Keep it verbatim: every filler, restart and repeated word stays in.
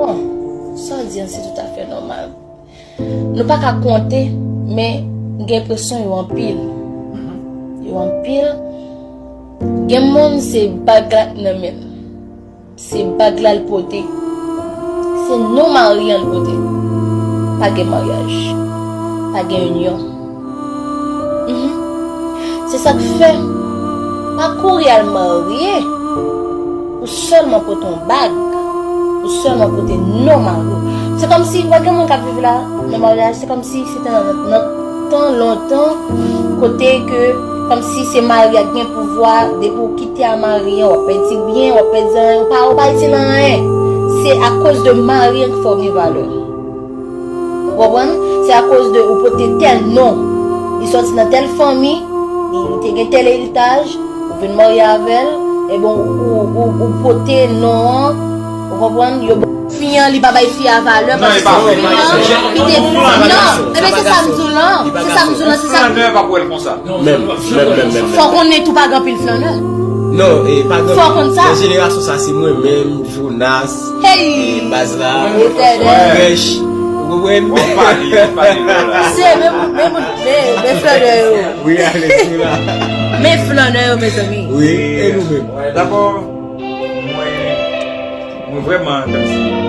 Bon, sa w di an se toutafè nòmal. Nou pa ka konte, men gen enpresyon yo anpil. Yo anpil. Gen moun se bag la k nan men l. Se bag la l pote. Se non mari an l pote. Pa gen maryaj. Pa gen inyon. Mhm. Se sa k fè, pa kouri al marye pou sèlman pote yon bag, pou sèlman pote non mari w. Se kòmsi, wè gen moun k ap viv la, nan maryaj, se kòmsi se te nan, nan tan lontan, kote ke, kòmsi se mari a k gen pouvwa, depi w kite a mari an, w ap pèdi byen, w ap pèdi anyen, ou pa, ou pa itil anyen. Se akoz de mari an k fè w gen valè. Ou konprann? Se akoz de ou pote tèl non. Li sòti nan tèl fanmi, li, li te gen tèl eritaj, ou vin marye avè l, ebyen ou, ou, ou, ou pote non an, ou konprann? Yo ban fi an, li pa bay fi a valè paske se fi an ki te. Non, ebyen se sa m di w lan. Se sa m di w lan, se sa m di w lan. Flanè pa pou wè l konsa. Menm, menm, menm, menm. Fò konnen tou pa gen anpil flanè. Non, e pa gen. Fò konn sa. Nan jenerasyon sa, se mwen menm, Jonas, hey! E baz la, Fresh, ou konprann? Se men moun, men moun, men, men flanè yo. Wi, ale, se la. Men flanè yo, mezanmi. Wi, e nou menm? Dakò, mwen, mwen vrèman, kòmsi,